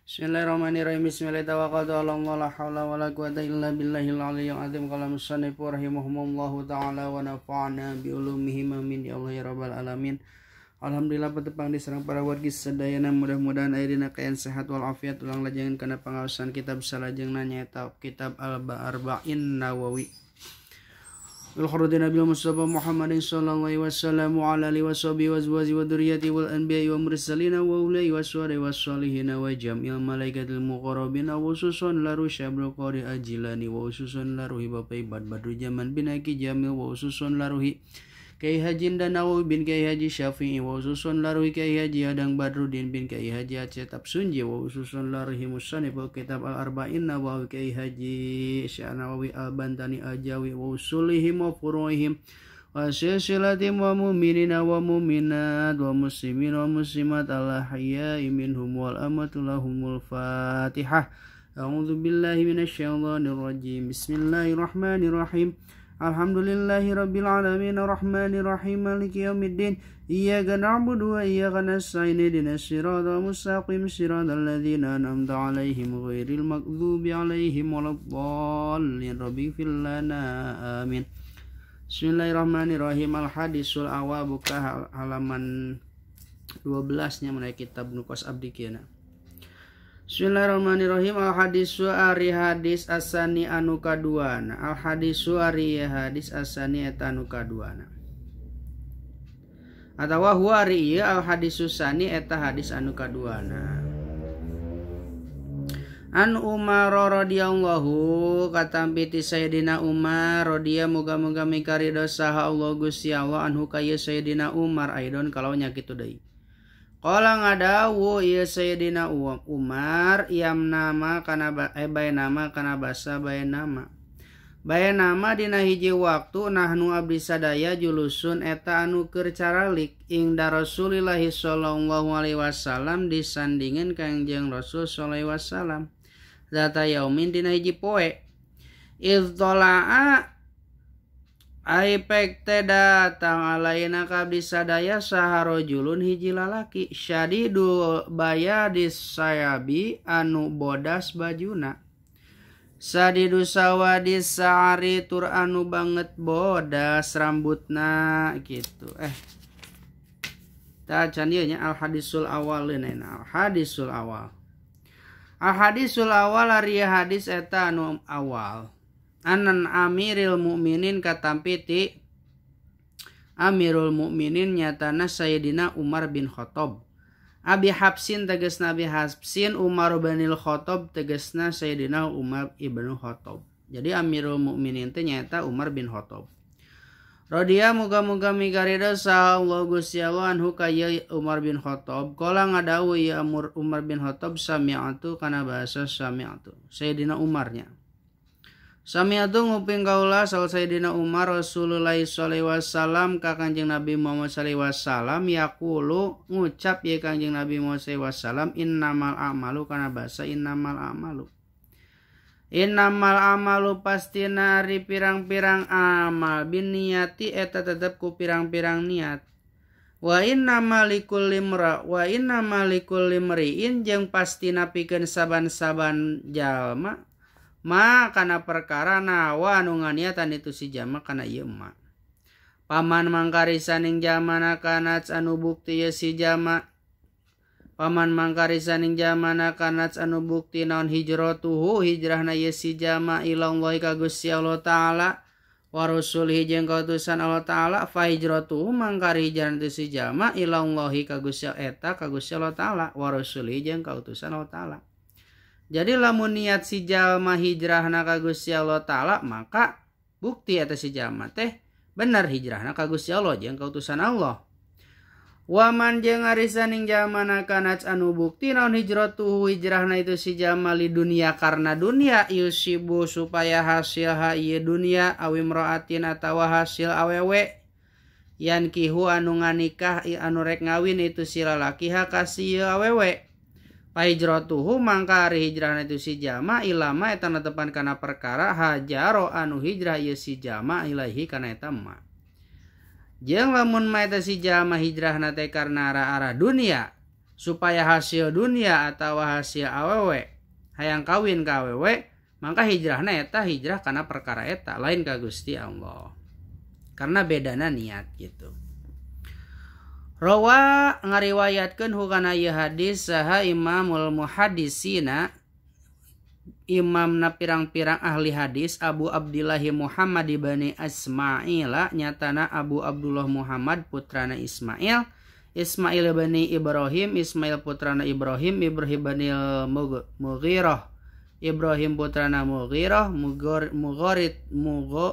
Bismillahirrahmanirrahim. Bismillahirrahmanirrahim. La haula wala quwata illa billahil aliyyil azim. Qala musannif rahimahumullahu taala wa nafa'ana bi ulumihim amin ya Allah ya rabbal alamin. Alhamdulillah petepang diserang para wargi sadayana, mudah-mudahan aya dina kaayaan sehat wal afiat. Ulang lajengan kana pangaosan kitab salajengna nyaeta kitab Al-Arba'in Nawawi. Al-Khurudi Nabi Mustafa Muhammadin sallallahu alaihi wasallam wa ala alihi washabihi wa azwaji wa dzurriyyati wal anbiya'i wa mursalin wa ulai waswari wassalihin wa jam'il malaikatil muqarrabin wa khususan la rusyabul qari ajilani wa khususan la ruhi bapak ibad badru jaman bin Aki Jamil wa khususan la ruhi Kiai Haji Nawawi bin Kiai Haji Syafi'i wa khususan la ruhi Kiai Haji Adang Badruddin bin Kiai Haji Aceh Tapsunji wa khususan la ruhi musannif kitab Al-Arba'in Nawawi Kiai Haji Syanawawi Al-Bantani Al-Jawi wa usulihim wa furu'ihim wa silsilatihim wa mu'minina wa mu'minat wa muslimin wa muslimat al-ahya'i minhum wal amwat lahumul Fatihah. A'udzu billahi minasyaitonir rajim. Bismillahirrahmanirrahim. Alhamdulillahi rabbil alamin arrahmanir rahim maliki yaumiddin. Iyyaka na'budu wa iyyaka nasta'in ihdinas siratal mustaqim siratal ladzina an'amta 'alaihim ghairil maghdubi 'alaihim waladdallin. Rabbighfir lana amin. Bismillahirrahmanirrahim. Al hadisul awal, buka halaman 12 nya mengenai kitab Nukos Abdi Kiana. Bismillahirrahmanirrahim. Al hadisu ari hadis asani anu kaduana. Al hadisu ari hadis asani eta anu kaduana. Atawa huwa ari ieu al hadisu sani eta hadis anu kaduana. An Umar radhiyallahu katampi ti Sayyidina Umar radhiya muga-muga mikaridho saha Allah Gusti Allah anhu ka ieu Sayyidina Umar aidon kalau nya kitu deui. Qala ngadawu ieu Sayyidina Umar yam nama kana bae nama kana basa bae nama. Bae nama dina hiji waktu nahnu abdi sadaya julusun eta anu keur caralik ing da Rasulillah sallallahu alaihi wasallam disandingan Kangjeng Rasul sallallahu alaihi wasallam. Zata yaumin dina hiji poe. Idz tola'a aipek teh datang alaina ka abdi sadaya saha rajulun hiji lalaki syadidul bayadis sayabi anu bodas bajuna. Sadidu sawadis sa'ari tur anu banget bodas rambutna gitu. Tah can ieu nya al hadisul awal leunena al hadisul awal. Al hadisul awal ari hadis eta anu awal. Anan Amiril Mukminin katampi ti Amirul Mukminin nyatana Sayyidina Umar bin Khattab. Abi Habsin tegasna Abi Habsin, Umar binil Khattab tegasna Sayyidina Umar ibnu Khattab. Jadi Amirul Mukminin teh nyata Umar bin Khattab. Radhiya muga-muga mikaridho saha Allah Gusti Allah anhu ka ieu Umar bin Khattab. Qala ngadawu ieu Umar bin Khattab sami'atu kana bahasa sami'atu. Sayyidina Umarnya. Sami'atu nguping kaula sal Sayyidina Umar Rasulullah sallallahu alaihi wasallam ka Kanjeng Nabi Muhammad sallallahu alaihi wasallam yaqulu ngucap ye Kanjeng Nabi Muhammad sallallahu alaihi wasallam innamal a'malu kana basa innamal a'malu. Innamal a'malu pastina ari pirang-pirang amal binniyati eta tetep ku pirang-pirang niat. Wa innamal likulli imra wa innamal likulli imri'in jeung pastina pikeun saban-saban jalma ma kana perkara nawa anu nganiatan itu si jama kana ieu ma. Paman mangkarisaning jamana kanats anu bukti ye si jama. Paman mangkarisaning jamana kanats anu bukti naon hijratuhu hijrahna ye si jama ilallahi ka Gusti Allah taala wa rasulihi jeung kautusan Allah taala fa hijratuhu mangkari hijrahna itu si jama ilallahi ka Gusti eta ka Gusti Allah taala wa rasulihi jeung kautusan Allah taala. Jadi lamun niat si jalma hijrahna ka Gusti Allah taala maka bukti eta si jalma teh bener hijrahna ka Gusti Allah jeung kautusan Allah. Waman jeung arisaning jalmana kanats anu bukti naon hijratuhu hijrahna itu si jalma li dunia karena dunia yusibu supaya hasil ha ieu dunia awi imraatin atawa hasil awewe yan kihu anu nganikah anu rek ngawin itu si lalaki ha ka si ieu awewe. Pahijratuhu mangka ari hijrahna itu si jama ilama eta netepan kana perkara hajaro anu hijrah ieu si jama ilaihi kana eta ma. Jeung lamun ma eta si jama hijrahna teh karena arah-arah dunia Supaya hasil dunia atau hasil awewe hayang kawin ka awewe maka hijrahna eta hijrah karena perkara eta lain ka Gusti Allah. Karena bedana niat gitu. Rawa ngariwayatkeun hukana ieu hadis saha Imamul Muhaddisina imamna pirang-pirang ahli hadis Abu Abdillah Muhammad ibni Ismail nyatana Abu Abdullah Muhammad putrana Ismail Ismail bani Ibrahim, Ismail putrana Ibrahim, Ibrahim bani Mughirah, Ibrahim putrana Mughirah,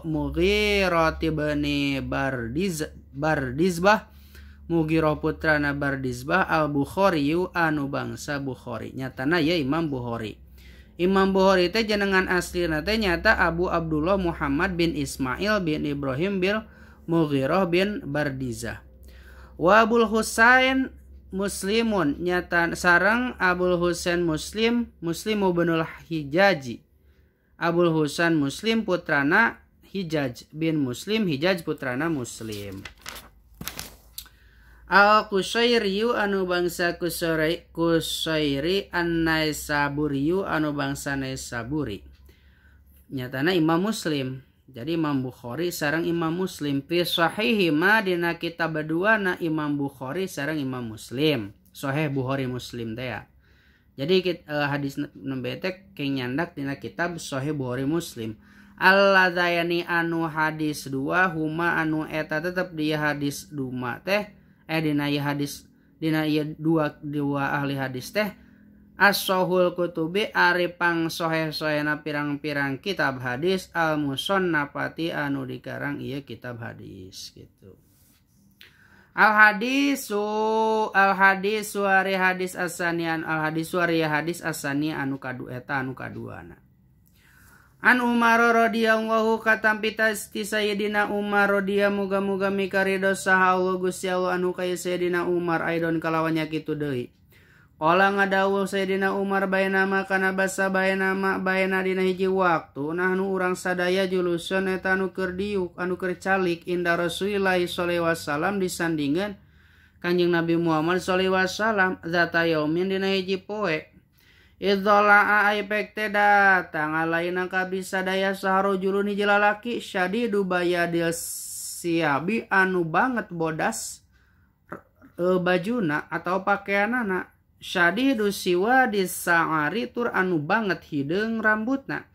Mughirah bani Bardizbah, Mughirah putrana Bardizbah Al-Bukhari anu bangsa Bukhari. Nyatana ya Imam Bukhari. Imam Bukhari teh jenengan aslina teh nyata Abu Abdullah Muhammad bin Ismail bin Ibrahim bin Mughirah bin Bardizah. Wa Abul Husain Muslimun nyata sareng Abul Husain Muslim Muslim ibnul Hijaji. Abul Husain Muslim putrana Hijaj bin Muslim Hijaj putrana Muslim. Al-Qusairiyu anu bangsa Qusairi An-Naisaburiyu anu bangsa Naisaburi. Nyatana Imam Muslim. Jadi Imam Bukhari sareng Imam Muslim fi sahihi ma dina kitab na Imam Bukhari sareng Imam Muslim. Sahih Bukhari Muslim teh ya. Jadi hadis nembe teh keng nyandak dina kitab Sahih Bukhari Muslim. Alladzayani anu hadis dua huma anu eta tetep dia hadis duma teh dina ieu hadis dina ieu dua ahli hadis teh as-sahul kutubi ari pang soheh-sohehna pirang-pirang kitab hadis al-musannafati anu dikarang ieu kitab hadis gitu. Al-hadisu ari hadis asanian al-hadisu ari hadis asani anu kadu eta anu kaduana. An Umar radhiyallahu katampi ti Sayyidina Umar radhiyallahu muga-muga mikaridho saha Allah Gusti Allah anu ka Sayyidina Umar aidon kalawan nya kitu deui. Qala ngadawuh Sayyidina Umar bainama kana basa bainama baina dina hiji waktu nahnu urang sadaya julusun eta anu keur diuk anu keur calik inda Rasulillah sallallahu alaihi wasallam disandingan Kanjeng Nabi Muhammad sallallahu alaihi wasallam zata yaumin dina hiji poe. Idzala'a aipek teh datang alaina ka abdi sadaya saharojulun hiji lalaki syadidu bayadil siabi anu banget bodas bajuna atau pakaianana syadidu siwa disa'ari tur anu banget hideung rambutna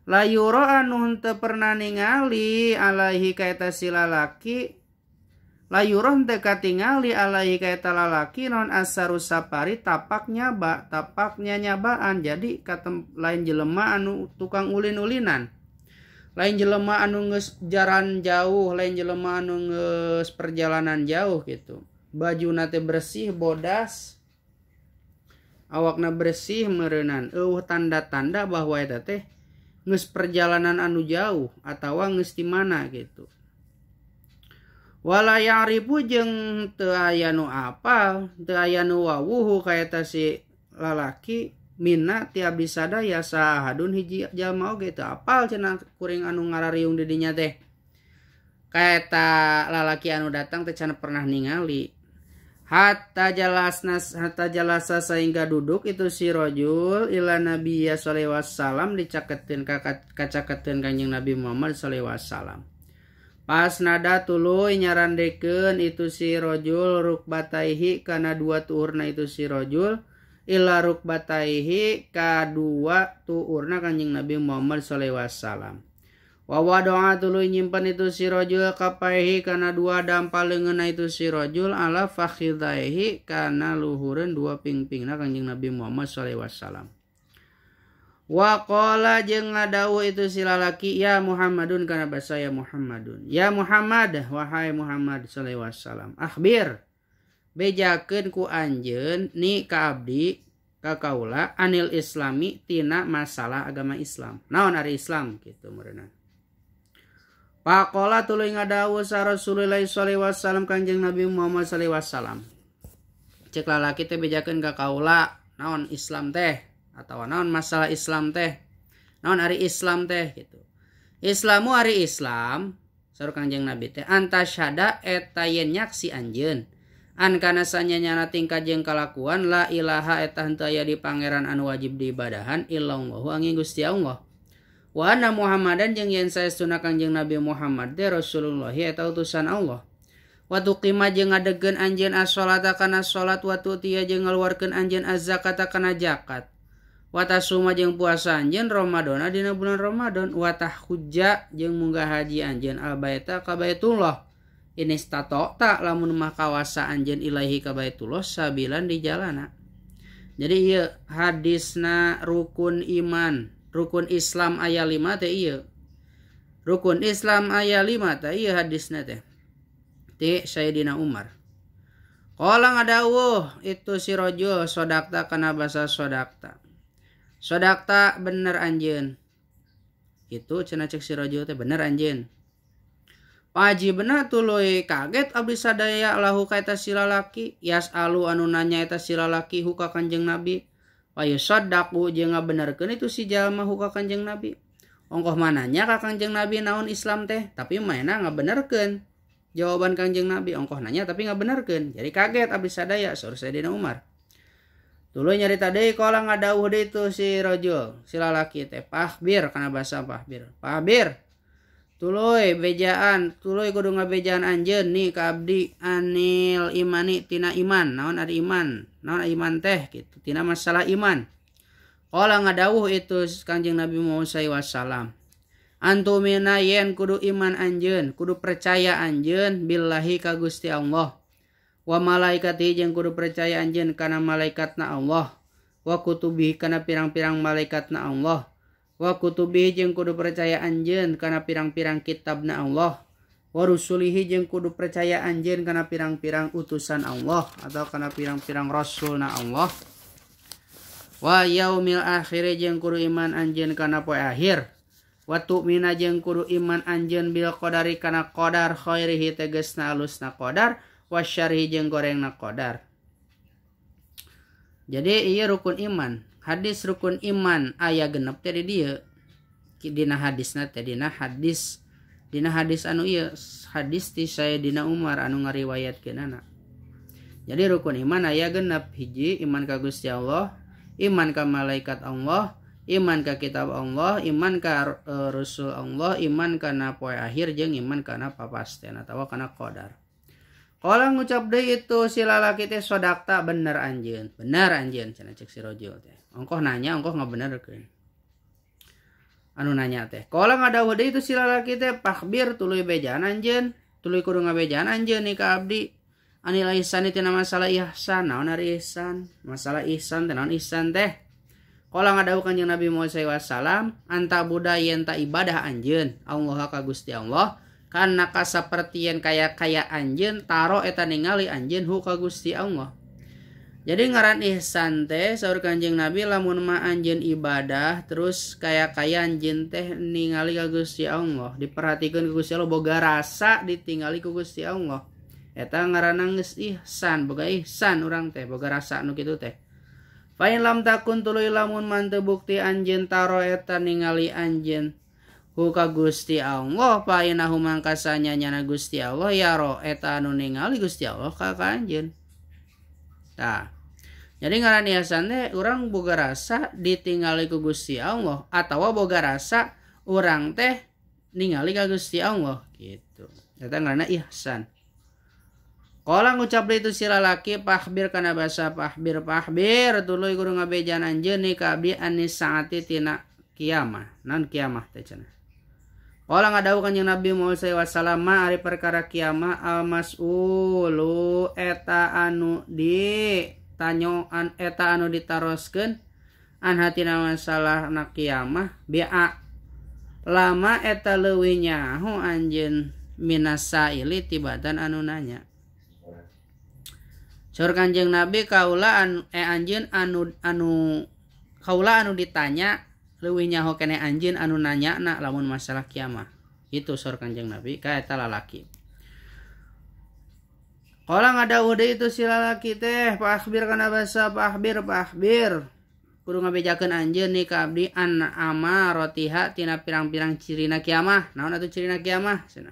layuro anu henteu pernah ningali alaihi kaeta si lalaki layuro henteu katingali alaihi kaeta lalaki non asaru sapari tapak nyaba tapaknya nyabaan. Jadi katem lain jelema anu tukang ulin-ulinan, lain jelema anu geus jaran jauh, lain jelema anu geus perjalanan jauh gitu. Bajuna teh bersih bodas, awakna bersih meureunan, eueuh tanda-tanda bahwa eta teh geus perjalanan anu jauh atawa geus di mana gitu. Wala ya'rifu jeung teu aya nu apal, teu aya nu wawuhu kaeta si lalaki minna ti abdi sadaya sahadun hiji jalma oge teu apal cenah kuring anu ngarariung di dinya teh. Kaeta lalaki anu datang teh cenah pernah ningali. Hatta jalasa sehingga duduk itu si rojul ila Nabi sallallahu alaihi wasallam dicaketeun kacaketeun Kanjeng Nabi Muhammad sallallahu alaihi wasallam. Pas nada tuluy nyarandekeun itu si rojul rukbataihi kana dua tuurna itu si rojul ila rukbataihi ka dua tuurna Kanjeng Nabi Muhammad sallallahu alaihi wasallam. Wa wadoa tuluy nyimpen itu si rojul kapaihi kana dua dampal leungeunna itu si rojul ala fakhidaihi kana luhureun dua pingpingna Kanjeng Nabi Muhammad sallallahu alaihi wasallam. Wa qala jeung ngadawuh itu si lalaki ya Muhammadun kana basa ya Muhammadun. Ya Muhammad wahai Muhammad sallallahu alaihi wasallam akhbir bejakeun ku anjeun ni ka abdi ka kaula anil islami tina masalah agama Islam. Naon ari Islam kitu meureunna. Pakola tuluy ngadawuh sa Rasulullah sallallahu alaihi wasallam Kanjeng Nabi Muhammad sallallahu alaihi wasallam. Cek lalaki teh bejakeun ka kaula naon Islam teh atau naon masalah Islam teh. Naon ari Islam teh gitu. Islamu ari Islam saur Kanjeng Nabi teh antasyada eta yen nyaksi anjeun. An kana sanyanyana tingkah jeung kalakuan la ilaha eta henteu aya di pangeran anu wajib diibadahan illallahu angin Gusti Allah. Wa anna Muhammadan jeung yen saestuna Kangjeng Nabi Muhammad teh Rasulullah eta utusan Allah. Wa tuqima jeung ngadegkeun anjeun as-sholata kana salat wa tu'tiya jeung ngaluarkeun anjeun az-zakata kana zakat. Wa tasuma jeung puasa anjeun Ramadana dina bulan Ramadan wa tahujja jeung munggah haji anjeun al-baita ka Baitullah. Inistatokta lamun mah kawasa anjeun ilahi ka Baitullah sabilan di jalana. Jadi ieu hadisna rukun iman, rukun Islam aya 5 teh ieu. Rukun Islam aya 5 teh ieu hadisna teh. Ti Sayyidina Umar. Qala ngadawuh itu si rajul sodakta kana basa sodakta. Sodakta bener anjeun. Kitu cenah cek si rajul teh bener anjeun. Wajibna tuluy kaget abdi sadaya lahu ka eta si lalaki yasalu anu nanya eta si lalaki hu ka Kanjeng Nabi. Wa yusaddaqu jeung ngabenerkeun itu si jalma hu ka Kanjeng Nabi. Ongkoh mananya ka Kanjeng Nabi naon Islam teh, tapi maena ngabenerkeun jawaban Kanjeng Nabi. Ongkoh nanya tapi ngabenerkeun. Jadi kaget abdi sadaya saur Sayyidina Umar. Tuluy nyarita deui qala ngadawuh deui itu si rajul, si lalaki teh pahbir kana basa pahbir. Pahbir tuluy bejaan, tuluy kudu ngabejaan anjeun nih ka abdi anil imani tina iman. Naon ari iman? Naon iman teh kitu, tina masalah iman. Qala ngadawuh itu Kanjeng Nabi Muhammad sallallahu alaihi wasallam. Antumina yen kudu iman anjeun, kudu percaya anjeun billahi ka Gusti Allah. Wa malaikatihi jeung kudu percaya anjeun kana malaikatna Allah. Wa kutubihi kana pirang-pirang malaikatna Allah. Wa kutubihi jeung kudu percaya anjeun kana pirang-pirang kitabna Allah. Wa rusulihi jeung kudu percaya anjeun kana pirang-pirang utusan Allah atau kana pirang-pirang rasulna Allah. Wa yaumil akhir jeung kudu iman anjeun kana poe akhir. Wa tu'mina jeung kudu iman anjeun bil qadari kana qadar khairihi tegasna alusna qadar wa syarrihi jeung gorengna qadar. Jadi ieu rukun iman. Hadis rukun iman aya genep teh di dieu. Dina hadisna teh dina hadis anu ieu hadis ti Sayyidina Umar anu ngariwayatkeunana. Jadi rukun iman aya genep, hiji iman ka Gusti Allah, iman ka malaikat Allah, iman ka kitab Allah, iman ka rasul Allah, iman kana poe akhir jeung iman kana papasten atawa kana qadar. Qala ngucap deui itu si lalaki teh sodakta bener anjeun. Bener anjeun cenah cek si rajul teh. Ongkoh nanya ongkoh ngabenerkeun. Anu nanya teh. Qala ngadawuh deui itu si lalaki teh pakhbir tuluy bejaan anjeun, tuluy kudu ngabejaan anjeun ni ka abdi. Anil ihsani tina masalah ihsan, naon ari ihsan? Masalah ihsan teh naon ihsan teh? Qala ngadawuh Kanjeng Nabi Muhammad sallallahu alaihi wasallam, anta budaya yen ta ibadah anjeun Allah ka Gusti Allah. Kana kasapertien kaya-kaya anjeun taro eta ningali anjeun hu ka Gusti Allah. Jadi ngaran ihsan teh saur Kanjeng Nabi lamun mah anjeun ibadah terus kaya-kaya anjeun teh ningali ka Gusti Allah, diperhatikeun ku Gusti Allah, boga rasa ditingali ku Gusti Allah. Eta ngaranna geus ihsan, boga ihsan urang teh, boga rasa nu kitu teh. Fa in lam takun tuluy lamun man teu bukti anjeun taro eta ningali anjeun hu ka Gusti Allah, fa inahu mangkasanya nyana Gusti Allah yaro eta anu ningali Gusti Allah ka anjeun. Tah. Jadi ngaran ihsan teh urang boga rasa ditingali ku Gusti Allah atawa boga rasa urang teh ningali ka Gusti Allah gitu. Eta ngaranna ihsan. Qala ngucap deui itu si lalaki pahbir kana basa pahbir pahbir tuluy kudu ngabejaan anjeun ni ka abdi anis saati tina kiamah. Naon kiamah teh cenah? Qala ngadawuh Kanjeng Nabi Muhammad sallallahu alaihi wasallam ari perkara kiamah al mas'ulu eta anu ditanyoan eta anu ditaroskeun an hatina masalah na kiamah bi'a lama eta leuwih nyaho anjeun minasaili tibatan anu nanya. Saur Kanjeng Nabi kaula anjeun anu kaula anu ditanya leuwih nyaho keneh anjeun anu nanyana lamun masalah kiamah. Itu saur Kanjeng Nabi ka eta lalaki. Qala ngadawuh deui itu si lalaki teh pakhbir kana basa pakhbir pakhbir kudu ngabejakeun anjeun ni ka abdi an amaratiha tina pirang-pirang cirina kiamah. Naon atuh cirina kiamah cenah?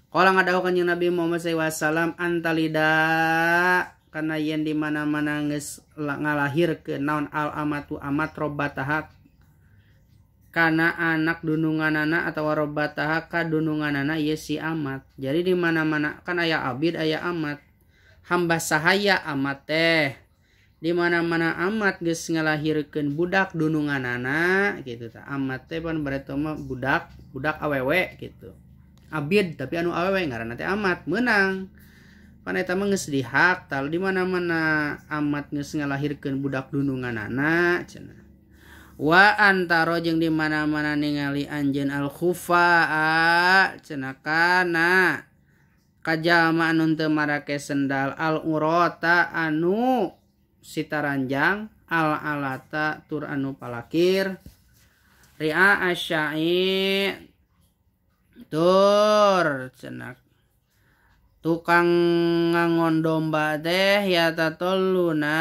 Qala ngadawuh Kanjeng Nabi Muhammad sallallahu alaihi wasallam antalida kana yen di mana-mana geus ngalahirkeun naon al amatu amat robbataha kana anak dununganana atawa robbataha ka dununganana ieu si amat. Jadi di mana-mana kan aya abid aya amat. Hamba sahaya amat teh. Di mana-mana amat geus ngalahirkeun budak dununganana gitu tah. Amat teh pan berarti mah budak, budak awewe gitu. Abid tapi anu awewe ngaranna teh amat meunang. Pan eta mah geus dihak tal di mana-mana amat geus ngalahirkeun budak dununganana cenah. Wa antaro jeung di mana-mana ningali anjeun al khufaa cenah kana kajalma anu teu marake sendal al urata anu sitaranjang al alata tur anu palakir ria asyai tur cenah tukang ngangon domba teh yatatoluna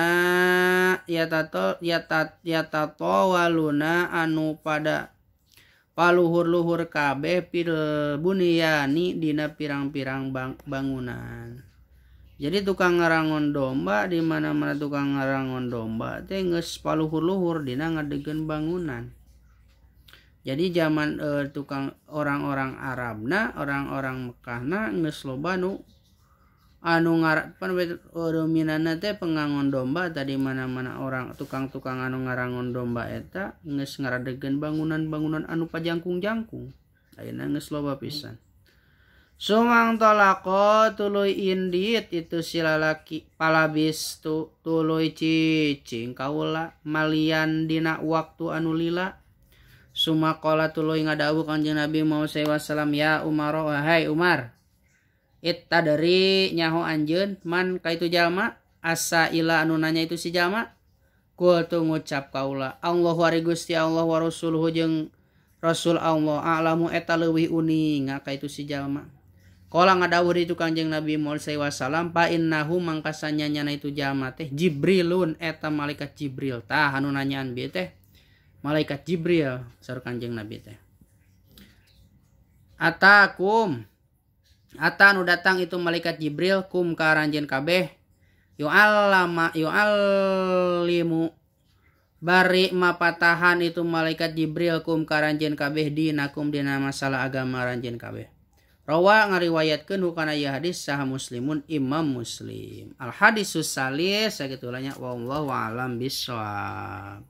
yatatawaluna anu pada paluhur-luhur kabeh fil bunyani dina pirang-pirang bangunan. Jadi tukang ngarangon domba di mana-mana tukang ngarangon domba teh geus paluhur-luhur dina ngadegeun bangunan. Jadi zaman tukang orang-orang Arabna, orang-orang Mekahna geus loba nu anu ngarapan dominanna teh pengangon domba tadi mana-mana orang tukang-tukang anu ngarangon domba eta geus ngaradegeun bangunan-bangunan anu pajangkung-jangkung. Ayeuna geus loba pisan. Sumang tolako tuluy indit itu si lalaki palabis tu tuluy cicing kaula malian dina waktu anu lila. Sumakola tuluy ngadawuh Kanjeng Nabi Muhammad sallallahu alaihi wasallam ya Umar wahai Umar ittadri nyaho anjeun man ka itu jalma asa ila anu nanya itu si jalma qultu ngucap kaula Allahu ari Gusti Allah wa rasuluhu jeung Rasul Allah a'lamu eta leuwih uninga ka itu si jalma. Qala ngadawuh itu Kanjeng Nabi Muhammad sallallahu alaihi wasallam fa innahu mangkasanya nyana itu jalma teh Jibrilun eta malaikat Jibril tah anu nanyaan bieu teh malaikat Jibril saur Kanjeng Nabi teh. Atakum ata nu datang itu malaikat Jibril kum ka aranjeun kabeh yu'allama yu'allimu bari mapatahan itu malaikat Jibril kum ka aranjeun kabeh dinakum dina masalah agama aranjeun kabeh. Rawa ngariwayatkeun hukana ieu hadis saha Muslimun Imam Muslim. Al hadisus salis sakitu nya wallahu a'lam bissawab.